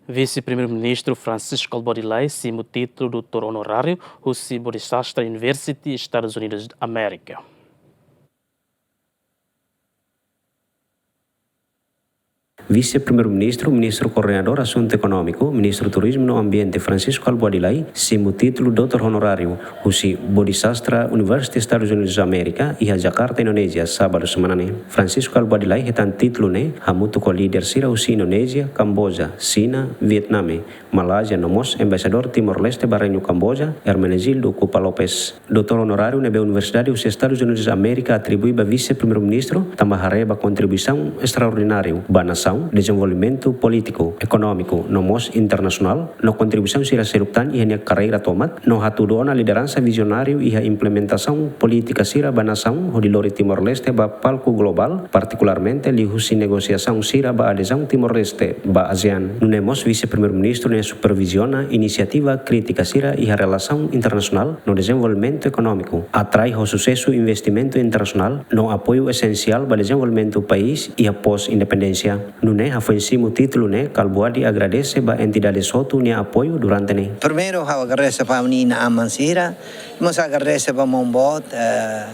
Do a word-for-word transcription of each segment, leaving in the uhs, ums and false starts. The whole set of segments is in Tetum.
Vise-Primeiru-Ministru Francisco Kalbuadi Lay simu títulu doutór onoráriu husi Bodhi Sastra University, Estadus Unidus Amérika. Vise-Primeiru-Ministru, Ministru Koordenadór Asuntu Ekonómiku, Ministru Turizmu no Ambiente Francisco Kalbuadi Lay simu títulu doutór onoráriu husi Bodhi Sastra University, Estadus Unidus Amérika, iha Jakarta, Indonézia, sábadu semana ne'e. Francisco Kalbuadi Lay hetan títulu ne'e hamutuk ho líder sira husi Indonézia, Kamboja, Xina, Vietname, Malázia no mós Embaixadór Timor-Leste ba Reinu Kamboja, Hermenegildo Cupa Lopes. Doutór onoráriu ne'ebé Universidade husi Estadus Unidus Amérika atribui ba Vise-Primeiru-Ministru tanba haree ba kontribuisaun estraordináriu ba nasaun, dezenvolvimentu polítiku, ekonómiku no mós internasionál, no kontribuisaun sira seluk tan iha nia karreira tomak, no hatudu ona lideransa vizionáriu iha implementasaun polítika sira ba nasaun hodi lori Timor-Leste ba palku globál, partikularmente liuhusi negosiasaun sira ba adezaun Timor-Leste ba ASEAN. Nune'e mós Vise-Primeiru-Ministru ne'e superviziona inisiativa krítika sira iha relasaun internasionál no dezenvolvimentu ekonómiku, atrai ho susesu investimentu internasionál no apoiu esensiál ba dezenvolvimentu país iha pós-independénsia. Nune'e hafoin simu títulu ne'e, Kalbuadi agradese ba entidades hotu nia apoiu durante ne'e. Primeiru, ha'u agradese ba ha'u-nia inan-aman sira, mós agradese ba maun boot, eh,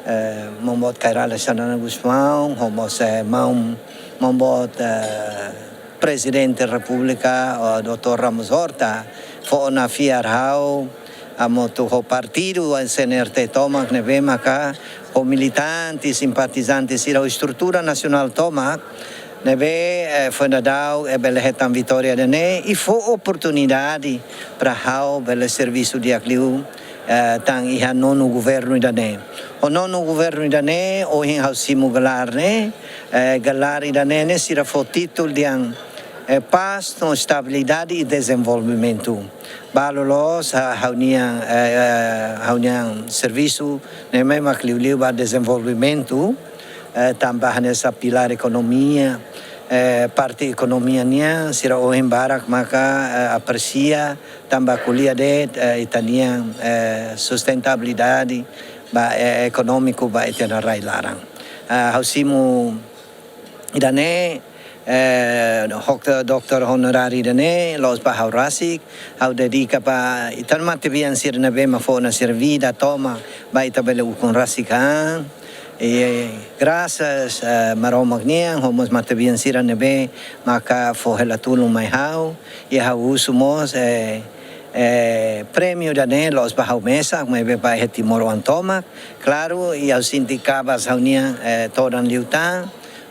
eh, maun boot Kay Rala Xanana Gusmão, ho mós, eh, maun, maun boot, eh, Prezidente Repúblika, eh, doutór Ramos Horta, fó ona fiar ha'u, hamutuk ho partidu CNRT tomak ne'ebé maka ho militante, simpatizante sira ho estrutura nasionál tomak ne'ebé, eh, foin daudaun, eh, bele hetan vitória ida-ne'e, i fó oportunidade para ha'u bele servisu di'ak liu, eh, tan iha nonu governu ida-ne'e. Ho nonu governu ida-ne'e, ohin ha'u simu gelar ne'e, eh, gelar ida-ne'e ne'e sira fó títulu dehan, eh, pás no estabilidade i dezenvolvimentu. Balu loos, ha-, ha'u-nian, eh, eh, ha'u-nian servisu ne'e memang mak liuliu ba dezenvolvimentu, eh, tanba hanesan pilár ekonomia, eh, parte ekonomia nian, sira ohin barak maka, eh, apresia, tanba ko'alia de'it, eh, ita-nian, eh, sustentabilidade ba, eh, ekonómiku ba ita-nia rai laran. Eh, ha'u simu ida-ne'e, eh, hok-, doutór onoráriu ida-ne'e, la'ós ba ha'u rasik, ha'u dedika ba ita-nia matebian sira ne'ebé mak fó ona sira vida tomak, ba ita bele ukun rasik an. I grasas, eh, Maromak nian, ho mós matebian sira ne'ebé maka fó hela tulun mai ha'u, i ha'u husu mós, eh, eh, prémiu ida-ne'e la'ós ba ha'u mesak, maibé ba iha timoroan tomak. Klaru, i ha'u sente kabas ha'u-nian, eh, todan liután,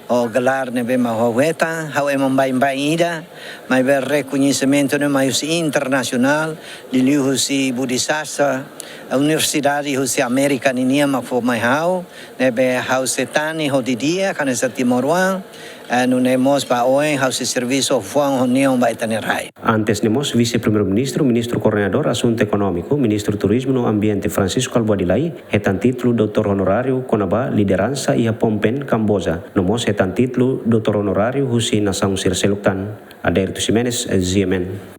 ho gelar ne'ebé mak ha'u hetan, ha'u ema baibain ida, maibé rekoñesimentu ne'e mai husi internasionál, liuliu husi Bodhi Sastra Universidade husi Amérika ninian mak fó mai ha'u, ne'ebé ha'u sei tane ho di'ak, hanesan timoroan, eh, nune'e mós ba oin ha'u sei servisu ho fuan ho neon ba ita-nia rai. Antes ne'e mós Vise-Primeiru-Ministru, Ministru Koordenadór Asuntu Ekonómiku, Ministru Turizmu no Ambiente Francisco Kalbuadi Lay hetan títulu doutór onoráriu kona-ba lideransa iha Phnom Penh, Kamboja, no mós hetan títulu doutór onoráriu husi nasaun sira seluk tan. Adérito Ximenes, G M N.